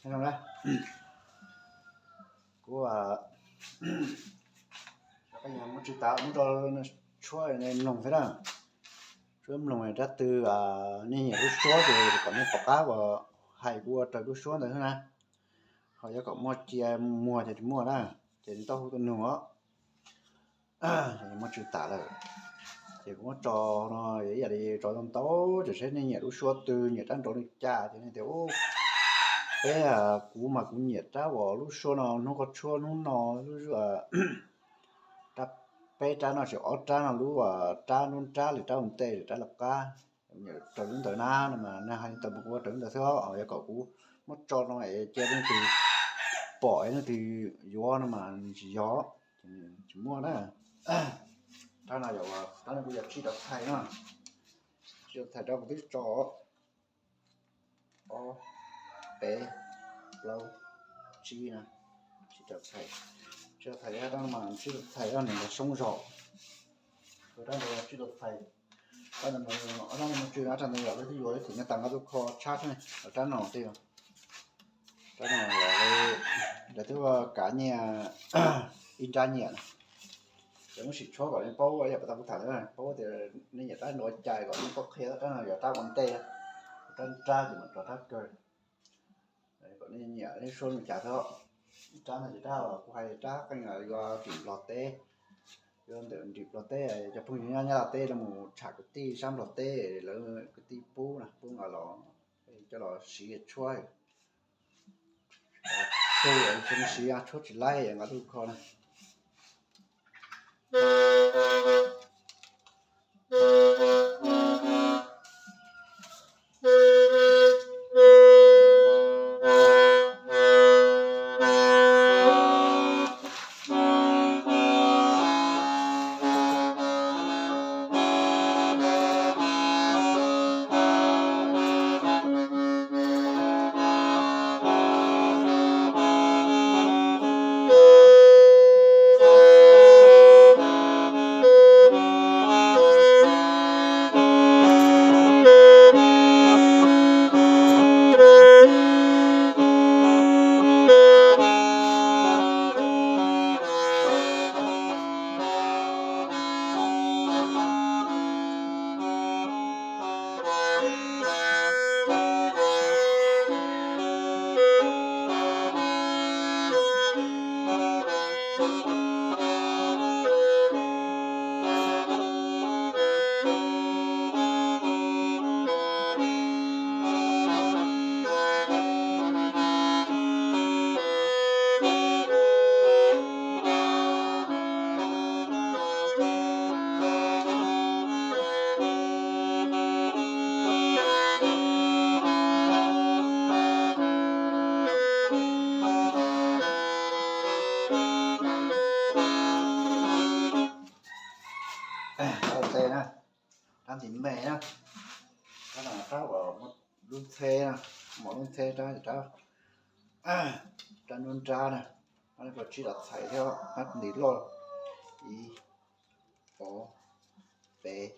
Kuv muab tsw tas, muab rau tshuab mloog thiab na. Tshuab mloog rab twg, nej nyiam lub suab ces kom nej pom qab uas hais kuv ua raws lub suab ntawd xwb na. Ho yuav kom muaj cia muag ces tsis muaj na, ces nej tau hu tuaj nug os. Muab tsw tas lawm, ces kuv muab tso no, ib yam li tso ntau ntau, ces saib nej nyiam lub suab twg, nyiam rab nraud li cas ces nej tias, peb, kuv mas kuv nyiam rab uas lub suab no, hnub qhov tshuab hnub no, lub, rab, peb rab no tsis, ob rab no, lub rab nruab nrab, lwm rab ua ntej, lwm rab lawv qab, nyiam raws lub ntawd na, no mas nej hais li ntawd mas kuv ua raws lub ntawd xwb os. Yuav kom kuv muab tso no es cia leej twg pom es leej twg yuav no mas nws tsis yog, tsis muaj na. Rab no yog, rab no kuv yog tsib rau thais no, tsib rau thais rab kuv twb tso ob, peb, plaub, tsib na, tsib rau thais, tsib rau thais, rab no mas tsib rau thais, rab no yog soob zog, rab no tsib rau thais. Rab no, rab no tsw, rab no yog lawv twb yuav, lawv twb nyiam tas nqa tuaj kho tshab xwb ne, rab no tej, rab no lawv twb kav nyiaj ib nrab nyiam na. Ces muab sim tshuab kom nej paub, yam pas tas kuv tham ntawd, paub tias nej nyiam rab nraud cas kom nej paub qhia, rab no yog rab ua ntej, rab nrab ces mam rov rab kawg. Kom nej nyiam nej suab me cas thiab. Rab no ces rab kuv hais rab qeej yuav nrim Nplog teb, yuav ntawm nrim Nplog teb, cov phooj ywg nyob Nyab Laj teb los mus tsham kwv tij sab Nplog teb, lawv kwv tij pub na, pub nqa los coj los siv tshuab. Tug siv tshuab tsis laib nqa tuaj kho na. Rab ntiv me na, rab no rab uas lub ntxheb na, mom lub ntxheb, rab, rab nruab nrab na, rab no tsib rab txhais thiab, rab ntiv loj, ib, ob, peb,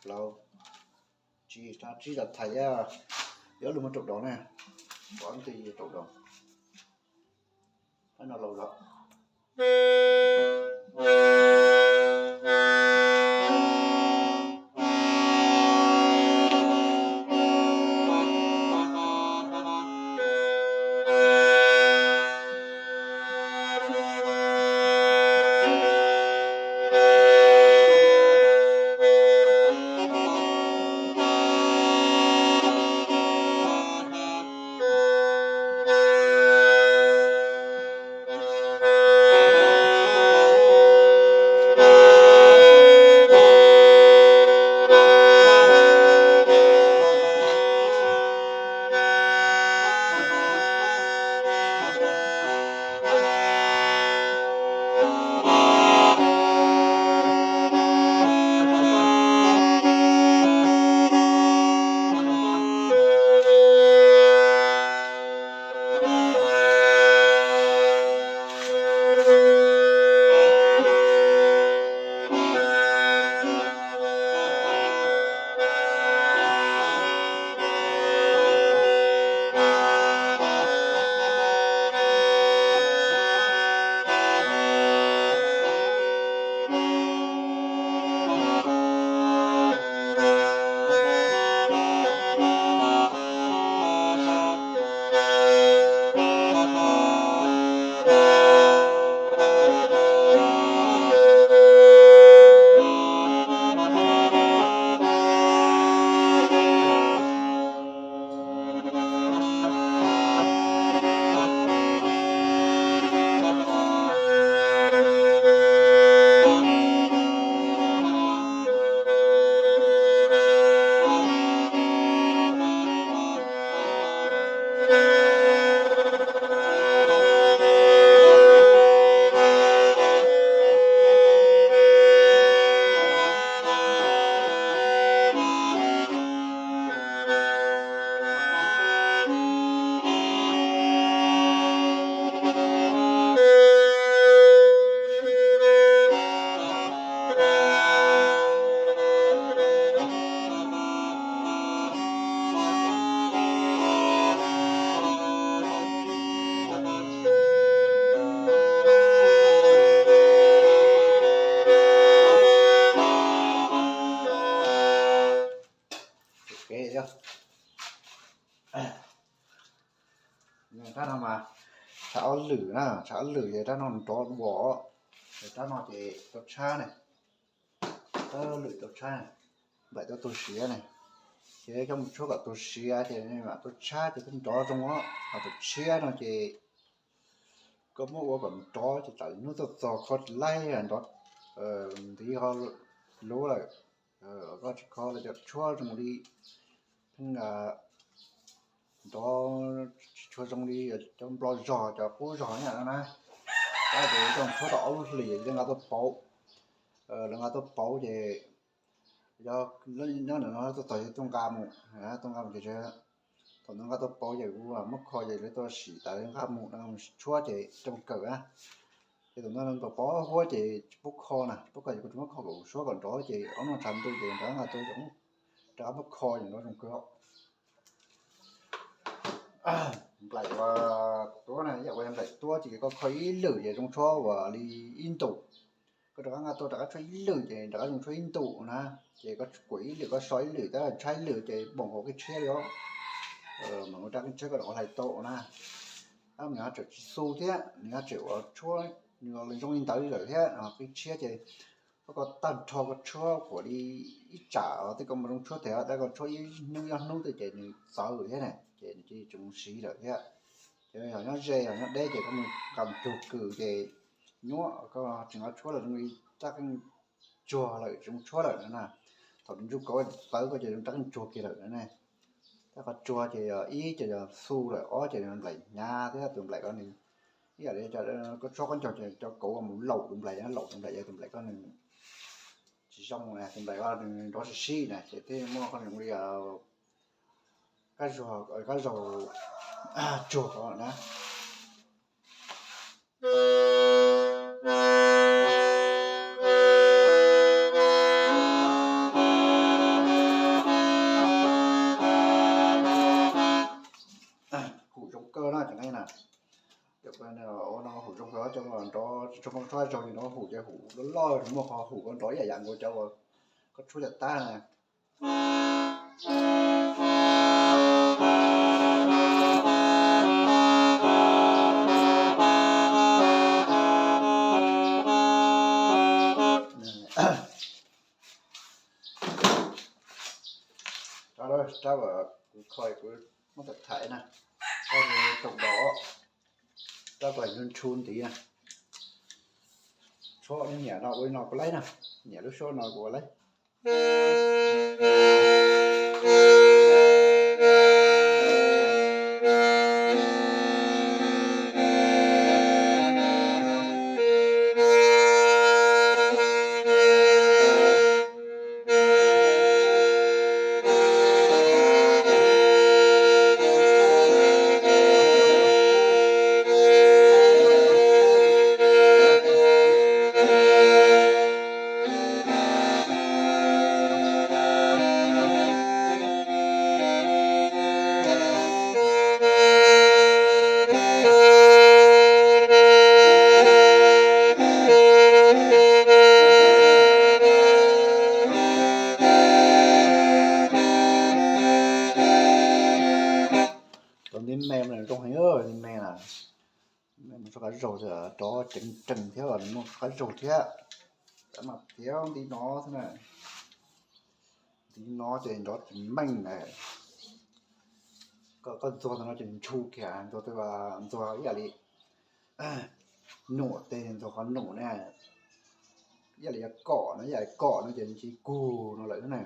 plaub, tsib, rab tsib rab txhais thiab, yuav lug mus raum doos na, pov ntej raum doos, rab no laus zog. Rab no mas tshav ob lwm na, tshav ob lwm ces rab no nrov dua, rab no ces tau tshab ne, rab lwm tau tshab, nplaim tau tu siav ne, ces coj mus tshuab kom tu siav ces mam tau tshab ces thiaj nrov zoo os. Ho tus tshiab no ces koj muab ua kom nrov ces tsam hnub tuaj txog kho tsis laib nrov, ntiv ho luv lawm, koj tsis kho los cov tshuab zoo li pheej nrov tsis tshua zoo li cov nplo zog cov qub zog na. Tab sis coj mus tshuab tau ob lub hlis lawv nqa tuaj pauv, lawv nqa tuaj pauv ces nyob ntawm no tuaj txog ces tuaj nqa mus, tuaj nqa mus ces thaum nqa tuaj pauv ces kuv muab kho ces lawv tuaj sim tas lawv nqa mus no, tshuab ces coj mus kawm na. Ces thaum no ntaus pov huab ces tsis pub kho na, tsis pub kho ces kuv tsis muab kho kom kuv suab kom nrov ces ob noj tshav ntuj ces nrov nqa tuaj, rov qab muab kho ces nrov zoo kawg. Nplaim uas tuab na, yam uas nplaim tuab ces koj kho ib lwm ces zoo tshuab uas li ib ntus. Koj rov qab nqa tuaj rov qab tshuab ib lwm ces rov qab zoo tshuab ib ntus na. Ces koj kuam ib lwm koj so ib lwm tab tshaib lwm ces npaum nkaus qij tshiab li os. Mas ua rab qij tshiab koj rov qab hlais tau na. Tab nws ho tseem tsis xu thiab, nws ho tseem ua tshuab, nws zoo li ntawd li lawm thiab. Qij tshiab ces koj kho tag nrho koj tshuab kuam li ib tsam tej koj mus zoo tshuab tiag, tab koj tshuab ib hnub ob hnub tej ces nws txawv thiab na, ces nws cia li tsis zoo siv lawm thiab. Ces yog nyob ze yog nyob deb ces koj mus nqa mus cug kws ces nyuaj, koj tseem nqa tshuab los zoo li rab qeej tsuag lawm, tsis zoo tshuab lawm na. Thaum nws ntsuj kauv txawv koj ces zoo rab qeej tsuag kiag lawm na. Tab qhov tsuag ces ib ces yog xu lawm, ob ces nplaim hnyav thiab, tus nplaim ko nws ib yam li koj tshuab qaub ncaug ces cov kauv mus laum tus nplaim, laum tus nplaim ces tus nplaim ko nws tsis zoo na, tus nplaim ko nws nrov sib sib na ces thiaj muaj qhov zoo li kab zaug, kab zaug tsuag ko na. Hum zoo kawg na cov neeg na. Ua no hum zoo kawg, cov nrov tsis tshua zoo tshuab zaug li no hum ces hum loj loj, muaj qhov hum ko nrov ib yam yam nkaus cov uas koj tshuab cov tab na. Rab uas kuv kho kuv muab tham tham na, rab kaum dos, rab kaum ntshu ntiv na. Tshuab nyiam no ua li no kuv laib na, nyiam lub suab no kuv ua laib. Tus ntiv me mas zoo heev, ntiv me na, me mas tshuab qab zaug thiab, rov ceev ceev thiab los nws muaj qab zaug thiab. Tab mas piav ntiv no xwb na, ntiv no ces nrov tsis meej na. Koj ntxuag ntawm no ces ntshua kiag, ntxuag ntxuag ib yam li num tes, ntxuag qhov num na, ib yam li yog kom no, ib yam li kom no ces nws cia li kug no lawm na.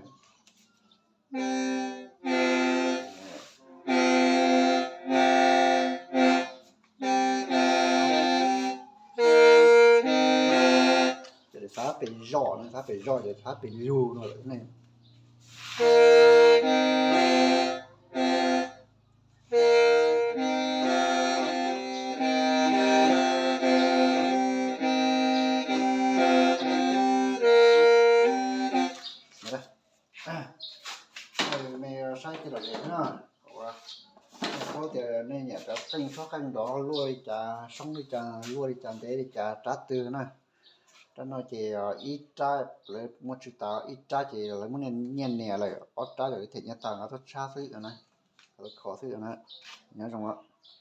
pem zos no, thab pem zos ces thab pem lug no lawm ne. Nej saib tij laug zes na, nej paub tias nej nyiam cov qeej suab qeej dov luaj li cas, soob li cas, luaj li cas, ntev li cas, rab twg na. Rab no ces ib rab lawv muab tsw tas, ib rab ces lawv muab nyiaj nias lawm, ob rab ces lawv them nyiaj tag, lawv tuaj tshab xwb na, lawv kho xwb na. Nyob zoo.